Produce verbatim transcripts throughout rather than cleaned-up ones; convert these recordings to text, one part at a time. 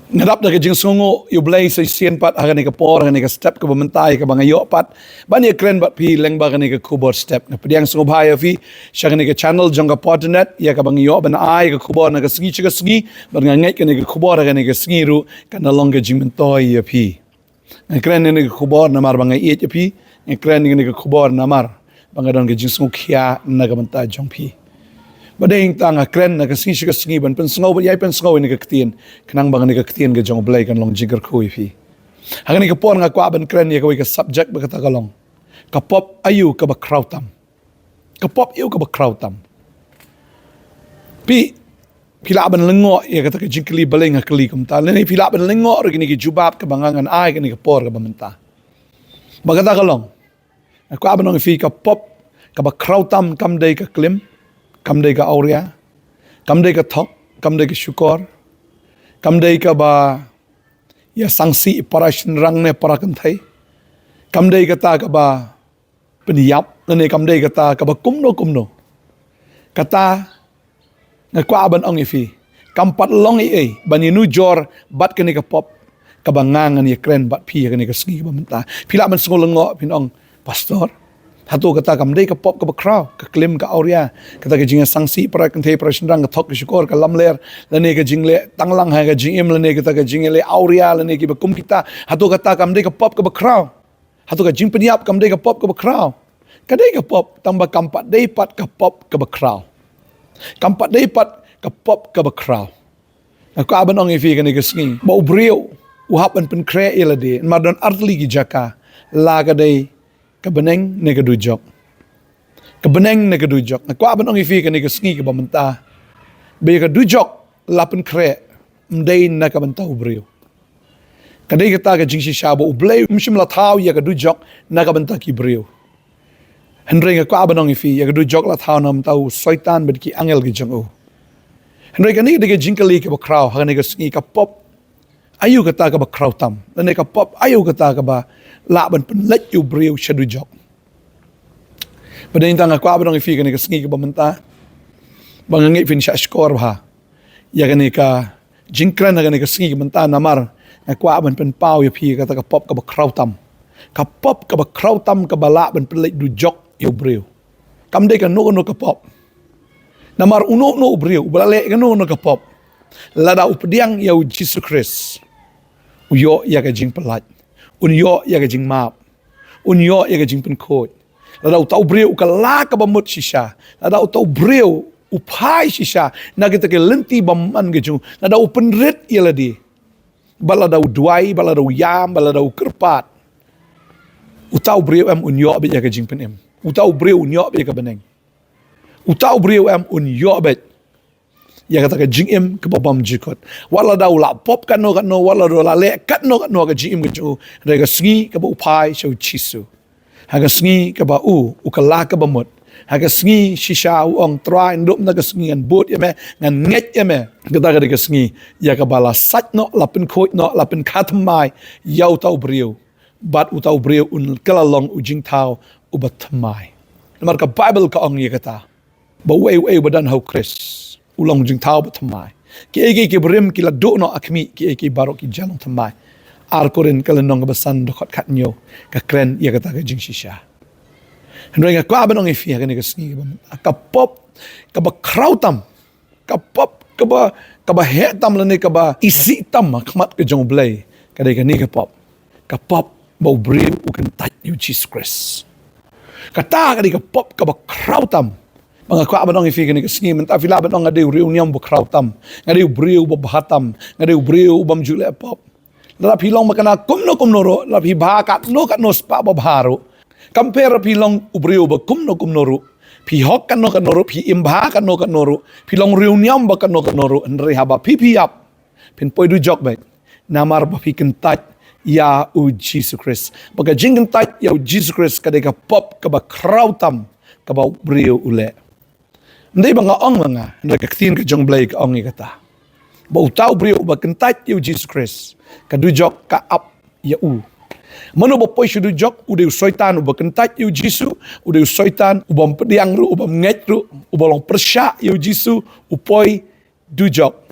Nga dap da ka jingsngewnguh ïa U Blei sa shisien pat ha kane ka por, ha kane ka step kaba mynta, ïa kaba nga ïoh pat ban ïakren bad phi lyngba kane ka khubor step. Nga pdiang sngewbha ïa phi sha kane ka channel jong ka Pop Internet, ïa kaba nga ïoh ban ai ka khubor na ka sngi sha ka sngi, bad nga ngeit kane ka khubor ha kane ka sngi ruh kan da long ka jingmyntoi ïa phi. Nga kren ïa kane ka khubor namar ba nga ïeit ïa phi. Nga kren ïa kane ka khubor namar ba nga don ka jingsngewkhia na ka bynta jong phi. Bad dei tang nga kren na ka sngi sha ka sngi ban pynsngew, ban ïai pynsngew ïa kane ka ktien, khnang ba kane ka ktien ka jong U Blei kan long jingkyrkhu ïa phi. Ha kane ka por nga kwah ban kren ïa kawei ka subject ba kata ka long: ka pop aïu kaba khraw tam. Ka pop aïu kaba khraw tam. Phi, phi lah ban lyngngoh ïa kata ka jingkylli ba nga kylli kumta, lane phi lah ban lyngngoh ruh ïa kine ki jubab kaba nga ngan ai ha kane ka por kaba mynta. Ba kata ka long, nga kwah ban ong ïa phi, ka pop kaba khraw tam kam dei ka klim, kam dei ka awria, kam dei ka thok, kam dei ka shukor, kam dei kaba ïa sangsi para shynrang ne para kynthei, kam dei kata kaba pynïap, lane kam dei kata kaba kumno kumno. Kata nga kwah ban ong ïa phi, kam pat long ei ei ban ïanujor bad kane ka pop kaba nga ngan ïakren bad phi ha kane ka sngi kaba mynta. Phi lah ban sngew lyngngoh, phin ong, "Pastor, hato kata kam dei ka pop kaba khraw, ka klim, ka awria, kata ka jingïasangsi para kynthei para shynrang, ka thok, ka shukor, ka lamler, lane ka jingleh tanglang ha ka jingim, lane kata ka jingleh awria, lane kiba kum kita, hato kata kam dei ka pop kaba khraw? Hato ka jingpynïap kam dei ka pop kaba khraw?" Ka dei ka pop, tang ba kam pat dei pat ka pop kaba khraw. Kam pat dei pat ka pop kaba khraw. Nga kwah ban ong ïa phi ha kane ka sngi ba u briew u hap ban pynkhreh ïa lade namar don artylli ki jaka, la ka dei ka bneng ne ka dujok. Ka bneng ne ka dujok. Nga kwah ban ong ïa phi ha kane ka sngi kaba mynta ba ïa ka dujok la pynkhreh, ym dei na ka bynta u briew. Ka dei kata ka jingshisha ba U Blei um shym la thaw ïa ka dujok na ka bynta ki briew. Hynrei nga kwah ban ong ïa phi, ïa ka dujok la thaw na ka bynta u Soitan bad ki angel ki jong u. Hynrei kane ka dei ka jingkylli kaba khraw ha kane ka sngi: ka pop aïu kata kaba khraw tam, lane ka pop aïu kata kaba lah ban pynleit ïa u briew sha dujok. Bad dei tang nga kwah ban ong ïa phi ha kane ka sngi kaba mynta ba nga ngeit phin shah shkor bha ïa kane ka jingkren ha kane ka sngi kaba mynta, namar nga kwah ban pynpaw ïa phi kata ka pop kaba khraw tam. Ka pop kaba khraw tam kaba lah ban pynleit dujok ïa u briew. Kam dei kano kano ka pop. Namar uno uno u briew uba la leh kano kano ka pop, lada u pdiang ïa u Jisu Khrist, u ïoh ïa ka jingpyllait, un ïoh ïa ka jingmap, un ïoh ïa ka jingpynkhuid. Lada uta u briew u kylla kaba mut shisha, lada uta u briew u phai shisha na kita ki lynti bymman ki jong u, lada u pynrit ïa lade, bad lada u duwai, bad lada u ïam, bad lada u kyrpad, uta u briew em un ïoh beit ïa ka jingpynim. Uta u briew un ïoh beit ïa ka bneng. Uta u briew em un ïoh beit ïa kata ka jingim kaba bymjukut. Wat lada u la pop katno katno, wat lada u la leh katno katno ka jingim ka jong u, hynrei ka sngi kaba u phai sha u Jisu, ha ka sngi kaba u, u kylla kaba mut, ha ka sngi shisha u ong, "Trai, naduh mynta ka sngi ngan bud ïa me, ngan ngeit ïa me." Kata ka dei ka sngi ïa kaba la sait noh, la pynkhuid noh, la pynkha thymmai ïa uta u briew. Bad uta u briew un kylla long u jingthaw uba thymmai. Namar ka Baibl ka ong ïa kata ba uei uei uba don ha u Khrist u long jingthaw ba thymmai. Kiei kiei kiba rim ki la duh noh ha khmih, kiei kiei baroh ki jan long thymmai. Ar Korinth ka lynnong kaba san, dkhot khathynñiew, ka kren ïa kata ka jingshisha. Hynrei nga kwah ban ong ïa phi ha kane ka sngi kaba mynta, ka pop kaba khraw tam, ka pop kaba, kaba heh tam lane kaba isih tam ha khmat ka jong U Blei, ka dei kane ka pop. Ka pop ba u briew u kyntait ïa u Jisu Khrist. Kata ka dei ka pop kaba khraw tam. Ba nga kwah ban ong ïa phi kane ka sngi mynta, phi lah ban ong, "Nga dei u riewniam ba khraw tam, nga dei u briew ba bha tam, nga dei u briew u bym ju leh pop." Lada phi long ba kane kumno kumno ruh, lada phi bha katno katno spah ba bha ruh, compare phi long u briew ba kumno kumno ruh, phi hok katno katno ruh, phi im bha katno katno ruh, phi long riewniam ba katno katno ruh, hynrei haba phi phi ïap, phin poi dujok beit. Namar ba phi kyntait ïa u Jisu Khrist. Ba ka jingkyntait ïa u Jisu Khrist ka dei ka pop kaba khraw tam kaba u briew u leh. Ym dei ba nga ong ma nga, hynrei ka ktien ka jong U Blei ka ong ïa kata, ba uta u briew uba kyntait ïa u Jisu Khrist, ka dujok ka ap ïa u. Mano ba poi sha dujok? U dei u Soitan uba kyntait ïa u Jisu, u dei u Soitan u bym pdiang ruh, u bym ngeit ruh, uba long pyrshah ïa u Jisu, u poi dujok.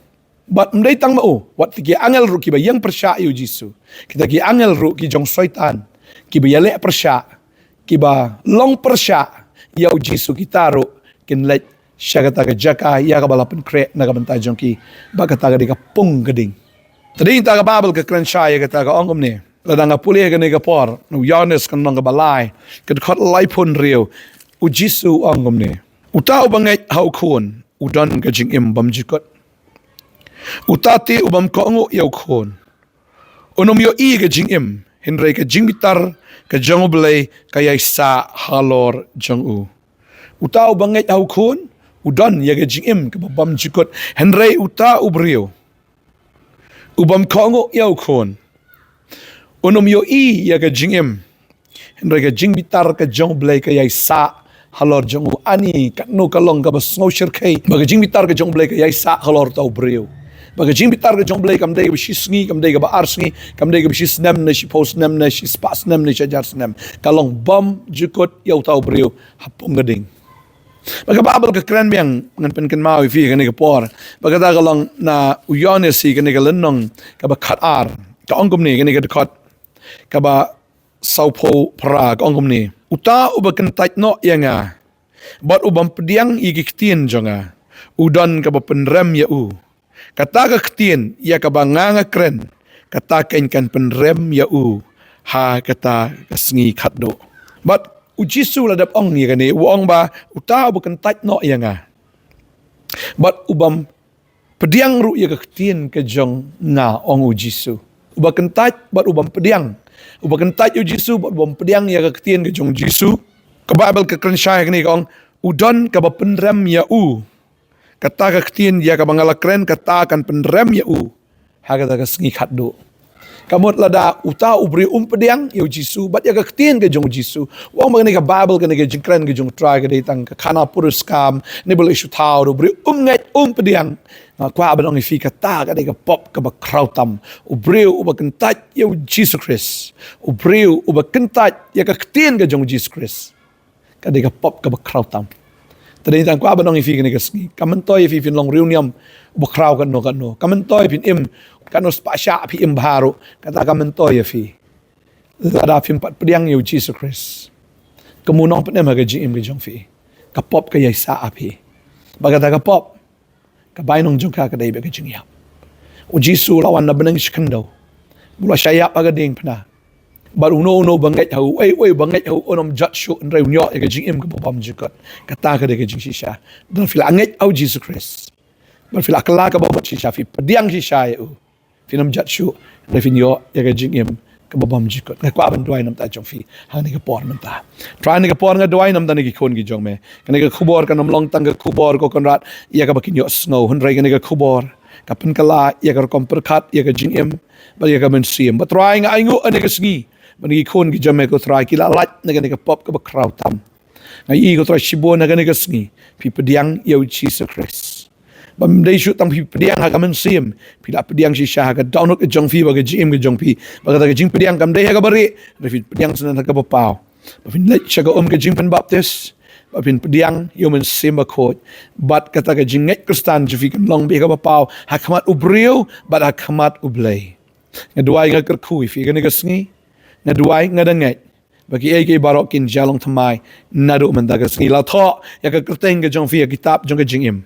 Bad ym dei tang ma u, wat ki angel ruh kiba ïeng pyrshah ïa u Jisu. Kita ki angel ruh ki jong Soitan, kiba ïaleh pyrshah, kiba long pyrshah ïa u Jisu, kita ruh kin leit sha kata ka jaka ïa kaba la pynkhreh na ka bynta jong ki, bad kata ka dei ka pung ka ding. Te dei kata ka Baibl ka kren shai ïa kata, ka ong kumne. Lada nga pule ha kane ka por, u Ïoannis ka lynnong kaba lai, ka dkhot laiphew hynriew, u Jisu u ong kumne. Uta uba ngeit ha u Khun, u don ka jingim bymjukut. Uta te u bym kohnguh ïa u Khun, un ym ïohi ka jingim, hynrei ka jingbitar ka jong U Blei ka ïaisah halor jong u. Uta uba ngeit ha u Khun, u don ïa ka jingim kaba bymjukut, hynrei uta u briew u bym kohnguh ïa u Khun, un ym ïohi ïa ka jingim, hynrei ka jingbitar ka jong U Blei ka ïaisah halor jong u. Ani katno ka long kaba sngew shyrkhei ba ka jingbitar ka jong U Blei ka ïaisah halor uta u briew. Ba ka jingbitar ka jong U Blei kam dei kaba shi sngi, kam dei kaba ar sngi, kam dei kaba shi snem ne shiphew snem ne shispah snem ne shi hajar snem. Ka long bymjukut ïa uta u briew ha pung ka ding. Ba ka Baibl ka kren biang, ngan pynkynmaw ïa phi kane ka por. Ba kata ka long na u Ïoannis hi, kane ka lynnong kaba khatar. Ka ong kumne, kane ka dkhot kaba sawphew phra, ka ong kumne. Uta uba kyntait noh ïa nga bad u bym pdiang ïa ki ktien jong nga, u don kaba pynrem ïa u. Kata ka ktien ïa kaba nga nga kren, kata keiñ kan pynrem ïa u ha kata ka sngi khatduh. Bad u Jisu la dep ong ïa kane, u ong ba uta uba kyntait noh ïa nga bad u bym pdiang ruh ïa ka ktien ka jong nga, ong u Jisu. Uba kyntait bad u bym pdiang. Uba kyntait ïa u Jisu bad u bym pdiang ïa ka ktien ka jong u Jisu, ka Baibl ka kren shai ha kane, ka ong, u don kaba pynrem ïa u. Kata ka ktien ïa kaba nga la kren, kata kan pynrem ïa u ha kata ka sngi khatduh. Ka mut lada uta u briew um pdiang ïa u Jisu bad ïa ka ktien ka jong u Jisu. U ong ba kane ka Baibl, kane ka jingkren ka jong u Trai, ka dei tang ka khana puriskam, ne ba la shu thaw da u briew um ngeit, um pdiang. Nga kwah ban ong ïa phi, kata ka dei ka pop kaba khraw tam. U briew uba kyntait ïa u Jisu Khrist, u briew uba kyntait ïa ka ktien ka jong u Jisu Khrist, ka dei ka pop kaba khraw tam. Te dei tang kwah ban ong ïa phi kane ka sngi, kam myntoi ïa phi phin long u riewniam uba khraw katno katno, kam myntoi phin im katno spah shah, phi im bha ruh, kata kam myntoi ïa phi. Lada phim pat pdiang ïa u Jisu Khrist kum u Nongpynim ha ka jingim ka jong phi, ka pop ka ïaisah ha phi. Bad kata ka pop, ka bainong jong ka ka dei bad ka jingïap. U Jisu u la wan na bneng shi khyndew, u la shah ïap ha ka diengphna. Bad uno uno ba ngeit ha u, uei uei ba ngeit ha u, un ym jot shuh, hynrei un ïoh ïa ka jingim kaba bymjukut. Kata ka dei ka jingshisha. Lada phi la ngeit ha u Jisu Khrist bad phi la kylla ka bamut shisha, phi pdiang shisha ïa u, phin ym jot shuh, hynrei phin ïoh ïa ka jingim kaba bymjukut. Nga kwah ban duwai na ka bynta jong phi ha kane ka por mynta. Trai, ha kane ka por nga duwai na ka bynta ki khun ki jong me. Kane ka khubor kan ym long tang ka khubor, ko Kynrad, ïa kaba kin ïohsngew, hynrei kane ka khubor ka pynkylla ïa ka rukom pyrkhat, ïa ka jingim bad ïa ka mynsiem. Bad Trai, nga ainguh ha kane ka sngi ba ki khun ki jong me, ko Trai, ki la lait na kane ka pop kaba khraw tam. Nga ïohi, ko Trai, shibun ha kane ka sngi phi pdiang ïa u Jisu Khrist. Bym dei shuh tang phi pdiang ha ka mynsiem, phi la pdiang shisha ha ka dohnud ka jong phi bad ka jingim ka jong phi. Bad kata ka jingpdiang kam dei ha kaba rieh, hynrei phi pdiang shisha ha kaba paw. Ba phin leit sha ka um ka jingpynbaptis, ba phin pdiang ïa u Mynsiem Bakhuid. Bad kata ka jingngeit Khristan jong phi kan long beit ha kaba paw ha khmat u briew bad ha khmat U Blei. Nga duwai, nga kyrkhu ïa phi ha kane ka sngi. Nga duwai, nga da ngeit ba kiei kiei baroh kin jia long thymmai naduh mynta ka sngi. La thoh ïa ka kyrteng ka jong phi ha ka kitab jong ka jingim.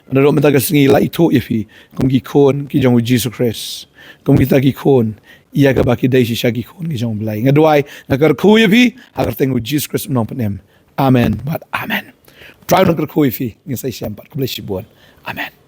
Naduh mynta ka sngi la ithuh ïa phi kum ki khun ki jong u Jisu Khrist, kum kita ki khun ïa kaba ki dei shisha ki khun ki jong U Blei. Nga duwai, nga kyrkhu ïa phi ha ka kyrteng u Jisu Khrist u Nongpynim. Amen bad amen. Trai un kyrkhu ïa phi, ngin sa ïashem pat. Khublei shibun. Amen.